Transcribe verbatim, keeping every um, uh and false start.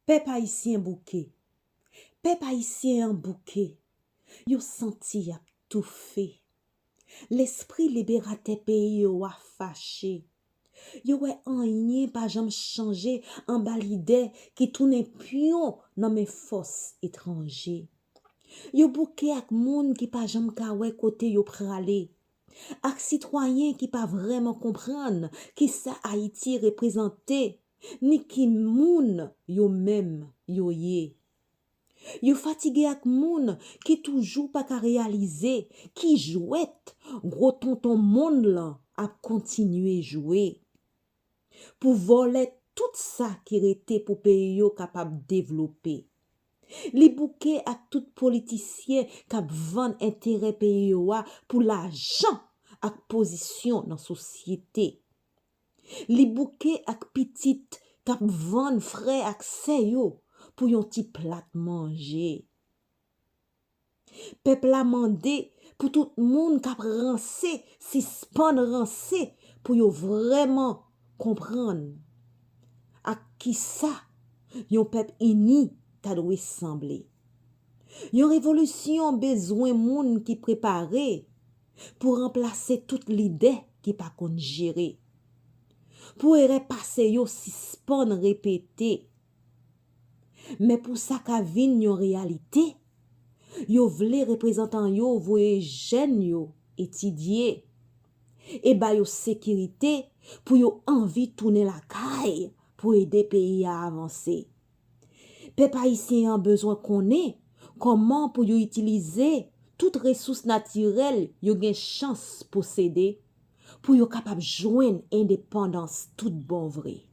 Pèp ayisyen bouke. Pèp ayisyen an bouke. Yo santi y ap toufe. Lespri liberatè peyi yo a fache. Yo wè anyen pa janm chanje anba lidè ki tounen pyon nan men fòs etranje. Yo bouke ak moun ki pa janm ka wè kote yo prale, ak sitwayen ki pa vrèman konprann kisa Ayiti reprezante, ni ki moun yo menm yo ye. Yo fatige ak moun ki toujou pa ka reyalize ki jwèt gwo tonton monn lan ap kontinye jwe pou vòlè tout sa ki rete pou peyi yo kapab devlope. Li bouke ak tout politisyen k ap vann enterè peyi yo a pou lajan ak pozisyon nan sosyete. Li bouke ak pitit k ap vann frè ak sè yo pou yon ti plat manje. Pèp la mande pou tout moun k ap ranse sispann ranse pou yo vrèman konprann ak kisa yon pèp ini ta dwe sanble. Yon revolisyon bezwen moun ki prepare pou ranplase tout lidè ki pa konn jere, pou erè pase yo sispann repete. Men pou sa ka vin yon reyalite, yo vle reprezantan yo voye jèn yo etidye e ba yo sekirite pou yo anvi tounen lakay pou ede peyi a avanse. Pèp ayisyen an bezwen konnen kòman pou yo itilize tout resous natirèl yo gen chans posede pou yo kapab jwenn endepandans tout bon vre.